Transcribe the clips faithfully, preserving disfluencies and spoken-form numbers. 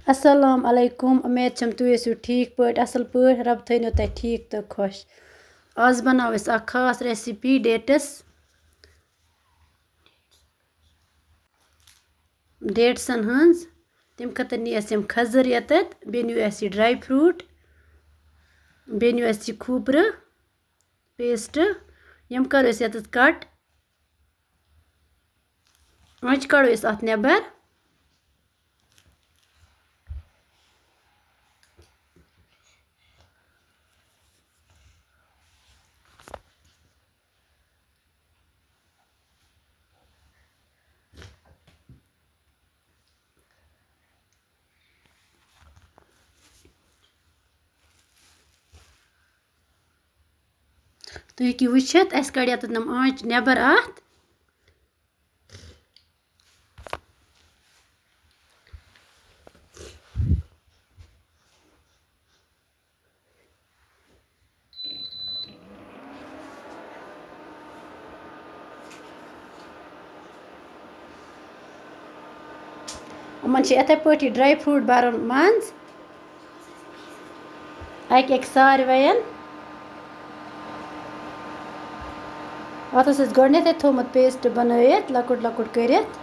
السلام علیکم، اُمید چھم تُہۍ ٲسِو ٹھیٖک پٲٹھۍ، اَصٕل پٲٹھۍ، رۄب تھٲینو تۄہہِ ٹھیٖک تہٕ خۄش۔ آز بَناوو أسۍ اَکھ خاص recipe dates، datesن ہٕنٛز۔ تَمہِ خٲطرٕ نی اَسہِ یِم کھٔزٕر یَتَتھ، بیٚیہِ نیوٗ اَسہِ یہِ dry fruit، بیٚیہِ نیوٗ اَسہِ یہِ کھوٗپرٕ paste۔ یِم کَرو أسۍ یَتَتھ cut۔ وۄنۍ کَڑو أسۍ اَتھ نٮ۪بَر۔ تُہۍ ہیٚکِو وٕچھِتھ، اَسہِ کَڑِ یَتَتھ نَم آنٛچہِ نٮ۪بَر اَتھ۔ یِمَن چھِ یِتھَے پٲٹھۍ یہِ dry fruit بَرُن منٛز، اَکہِ اَکہِ ساروَیَن۔ اَتھ اوس اَسہِ گۄڈٕنٮ۪تھٕے تھوٚومُت paste بَنٲیِتھ، لۄکُٹ لۄکُٹ کٔرِتھ۔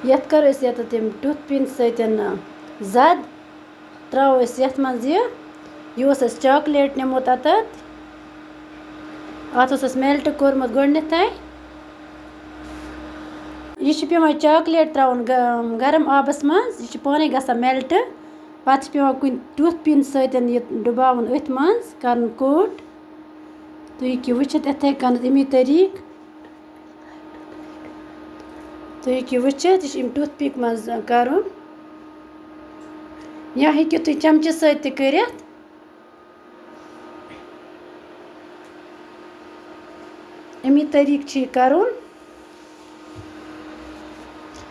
یَتھ کَرو أسۍ یَتَتھ یِم toothpick سۭتۍ زَد، ترٛاوو أسۍ یَتھ منٛز یہِ۔ یہِ اوس اَسہِ chocolate نِمُت اَتَتھ۔ اَتھ اوس اَسہِ melt کوٚرمُت گۄڈٕنٮ۪تھٕے۔ یہِ چھُ پٮ۪وان chocolate ترٛاوُن گ-، گرم آبَس منٛز۔ یہِ چھُ پانَے گژھان melt۔ پَتہٕ چھُ پٮ۪وان کُنہِ toothpick سۭتۍ یہِ ڈُباوُن أتھۍ منٛز، کَرُن coat۔ تُہۍ ہیٚکِو وٕچھِتھ یِتھَے کٔنَتھ اَمی طریٖقہٕ۔ تُہۍ ہیٚکِو وٕچھِتھ، یہِ چھُ اَمہِ toothpick منٛز کَرُن۔ یا ہیٚکِو تُہۍ چمچہٕ سۭتۍ تہِ کٔرِتھ۔ اَمی طریٖقہٕ چھُ یہِ کَرُن۔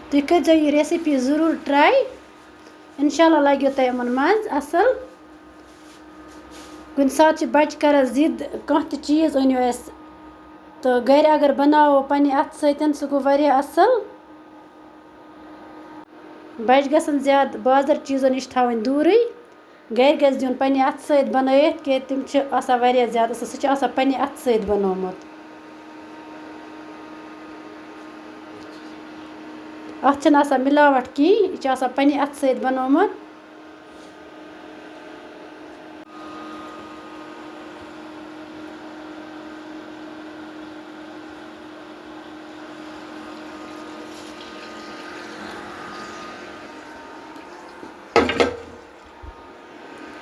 تُہۍ کٔرۍزیو یہِ recipe ضروٗر try۔ اِنشاء اللہ لَگیو تۄہہِ یِمَن منٛز اَصٕل۔ کُنہِ ساتہٕ چھِ بَچہٕ کَران ضِد، کانٛہہ تہِ چیٖز أنِو اَسہِ، تہٕ گَرِ اگر بَناوو پنٛنہِ اَتھٕ سۭتۍ، سُہ گوٚو واریاہ اَصٕل۔ بَچہٕ گژھن زیادٕ بازر چیٖزو نِش تھاوٕنۍ دوٗرٕے۔ گَرِ گژھِ دیُن پنٛنہِ اَتھٕ سۭتۍ بَنٲیِتھ، کہِ تِم چھِ آسان واریاہ زیادٕ اَصٕل۔ سُہ چھُ آسان پنٛنہِ اَتھٕ سۭتۍ بَنومُت۔ اَتھ چھِنہٕ آسان مِلاوَٹھ کِہیٖنۍ، یہِ چھُ آسان پنٛنہِ اَتھٕ سۭتۍ بَنومُت۔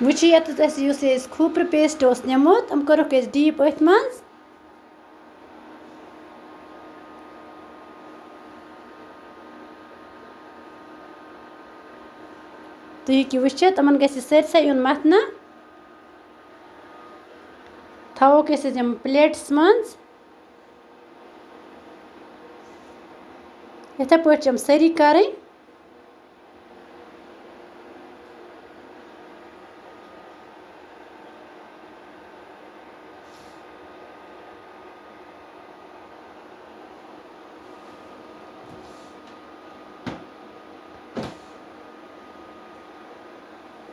وۄنۍ چھُ یَتَتھ اَسہِ، یُس یہِ اَسہِ کھوٗپرٕ paste اوس نِمُت، یِم کٔرٕکھ أسۍ deep أتھۍ منٛز۔ تُہۍ ہیٚکِو وٕچھِتھ، یِمَن گژھِ یہِ سٲرسٕے یُن مَتھنہٕ۔ تھاووکھ أسۍ یِم plates منٛز۔ یِتھَے پٲٹھۍ چھِ یِم سٲری کَرٕنۍ۔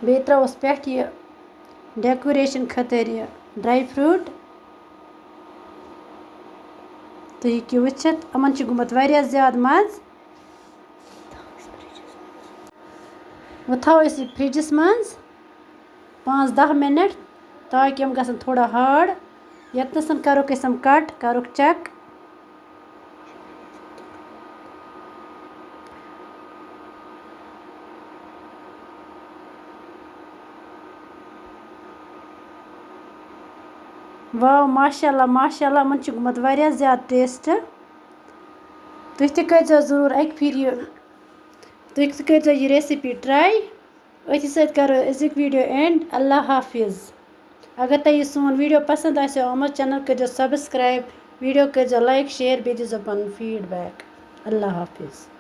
بیٚیہِ ترٛاووس پٮ۪ٹھ یہِ decoration خٲطرٕ یہِ dry fruit۔ تُہۍ ہیٚکِو وٕچھِتھ، یِمَن چھُ گوٚمُت واریاہ زیادٕ مَزٕ۔ وۄنۍ تھاوو أسۍ یہِ فرجَس منٛز پانٛژھ دَہ minute، تاکہِ یِم گژھن تھوڑا hard۔ ییٚتنَس کَرُکھ أسۍ یِم cut، کَرُکھ check۔ واو، ماشاء اللہ، ماشاء اللہ، یِمَن چھُ گوٚمُت واریاہ زیادٕ taste۔ تُہۍ تہِ کٔرۍزیو ضروٗر اَکہِ پھِرِ یہِ، تُہۍ تہِ کٔرۍزیو یہِ recipe try۔ أتھی سۭتۍ کَرو أزیُک video end۔ اللہ حافظ۔ اگر تۄہہِ یہِ سون video پسنٛد آسیو آمُت، channel کٔرۍزیو subscribe، video کٔرۍزیو like، share، بیٚیہِ دیٖزیو پَنُن feedback۔ اللہ حافظ۔